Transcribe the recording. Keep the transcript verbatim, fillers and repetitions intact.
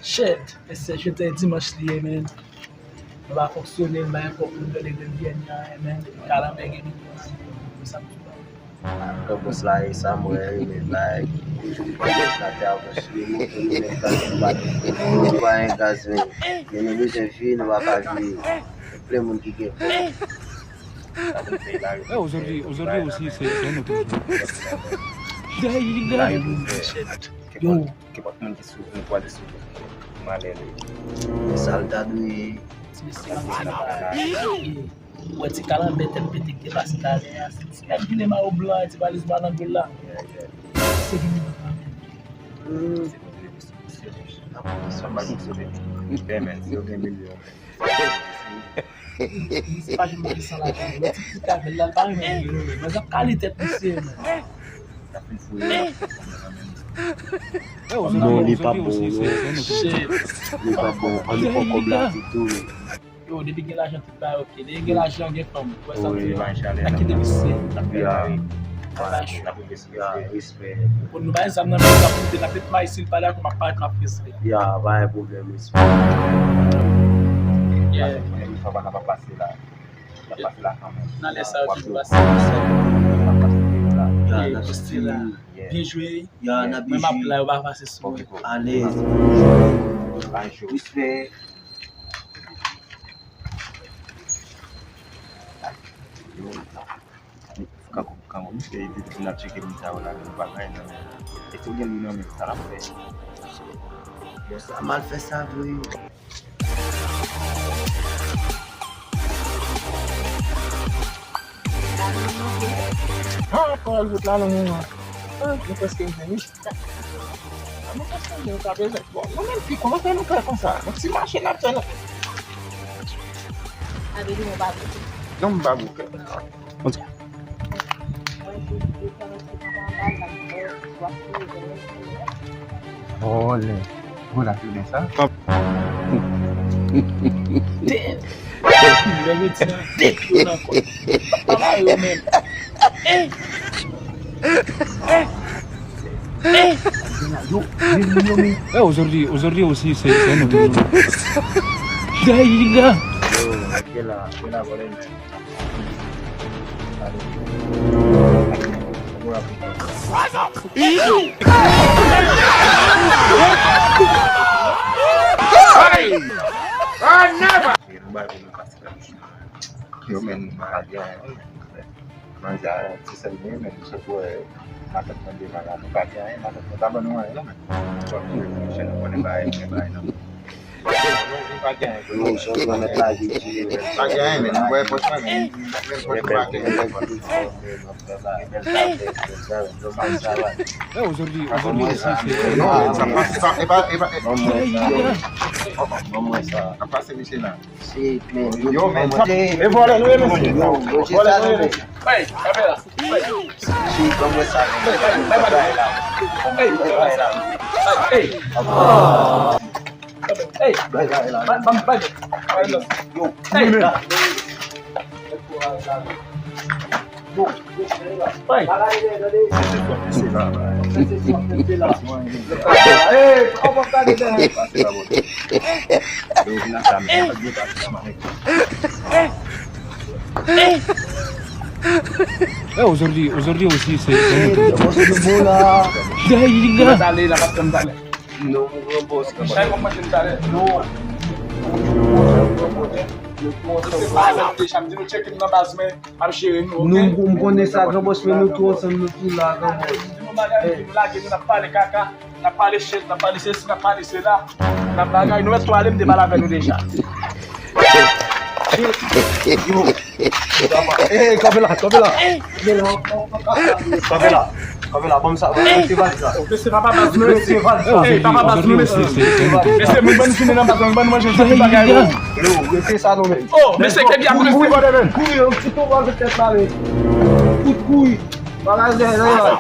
Shit, mesye, jodi a dimanch li ye, man. Nou pa fonksyone, nou pa gen kòb pou nou gade Grenn Pyè ni anyen, man. Depi kalanbè gen milyon, sa m di w. Kòb bòs la ye, sa m wè, men bay. Toujou gen kòb bòs la te avanse, men nou menm gaz nou pa gen. Nou pa gen gaz, men. Men nou bezwen vi, nou pa ka vi. Gen plen moun ki gen kòb. Eh, aujourd'hui, aujourd'hui aussi, c'est un autre jour. Yo. Kenpòt moun ki sou, nou kwaze sou wout, malè li. Sa l ta dwe. Ti mesye la, ti la. Ou wè ti kalanbè tèt pete ki te pase talè a, ti nèg vin mayo blan, ti valiz blan nan dlo l la. Se vini nan kalanbè. Sa pa gen sote. Bèmen, si yo gen milyon. Misye pa janm gen san lajan. Lè ti kit avè l la, l pa renmen vin yo menm. Mwen, sa kale tèt misye, men. Non, li pa bon, non. Li pa bon. Ann pran kòb la ditou, men. Yo, depi gen lajan, tout bagay oke. Depi gen lajan, gen fanm. Ou wè sa m di la? Pa kite misye. Ya. Sa chou. Ya, respè. Bon, nou bay zam nan, men n ap monte, n ap met may, si l pa dakò, m ap parèt, m ap respè. Ya, pa gen pwoblèm, respè. Yeah. Nan lè sa yo toujou pase. Ya, n ap pase la. Byen jwe. Ya, n ap jwe. Mwen, m ap la, yo pa pase sou mwen. Alèz. Respè. Kankou, kankou, misye epi pou n ap tcheke moun sa yo la, nou pa gen anyen nan men. Epi w gen moun nan men, sa l ap fè? Bon, sa mal fè sa vre. Ah, pawòl wout la long, wi. Ah, nou prèske rive, wi. Mwen pa sonje nou ka bezwen. Bon, nou menm pi kòman fè nou fè konsa? Yon ti mache n ap fè nou. Sa vle di nou pa bouke. Non, m pa bouke. Konsa. Vòlè. Vòlè, se sa. Damn! Lè yo di nan tèt yo nan kò. Pa ba yo menm. Eh! Eh! Eh! Yo, yo, yo, men. Eh, aujourd'hui, aujourd'hui aussi, c'est, c'est un autre jour. Daïla. Yo, kela, kela, vòlè, men. Yo menm, nou pa gen anyen. Manzè a ti sèl gen, men nou sot wè matant mwen devan la, nou pa gen anyen, matant mwen pa ban nou anyen non, men. Bon, nou konnen bagay, nou gen bagay nan men. Nou pa gen anyen. Nou sot wè mèt la di, pa gen anyen, men nou wè pòch mwen, men, men pòch mwen pa gen anyen. Eh, aujourd'hui, aujourd'hui aussi, c'est... Non, sa pa, sa, e pa, e pa, e... Ban mwen sa. Ban mwen sa. Sa pase, mesye la. Shit, man. Yo, men, sa, e vòlè nou ye, mesye. Vòlè nou ye, mesye. Hey, kamera. Shit, ban mwen sa. Hey, hey, hey, hey. Hey, hey. Hey, ban, ban, ban. Yo, hey, la. Eh, aujourd'hui, aujourd'hui aussi, c'est, c'est un autre jour. Daïla. Non, mon grand boss. Sa e kòm manje m talè. Non. Se pa sa m deja m di nou tcheke m nan baz mwen, m ap jere nou, oke? Nou, m konnen sa, gran bòs, men nou tou ansanm, nou tou la, gran bòs. Di nou bagay, di nou lage, nou n ap pale kaka, n ap pale chet, n ap pale sesi, n ap pale sela, n ap bagay, nou mèt tou ale, m te pale avè nou deja. Yo. Eh, kanpe la, kanpe la. Kanpe la, kanpe la, ban m sa, ban m se valiz la. Mesye, papa baz nou, mesye. Mesye, papa baz nou, mesye. Mesye, moun ban nou fini nan baz, moun ban nou manje, jodi bagay, yo. Yo, mesye, sa nou menm. Oh, mesye, ke byen, mesye. Kouri, yon ti konba avèk tèt la, men. Tout kouri. Bagay, nan, nan.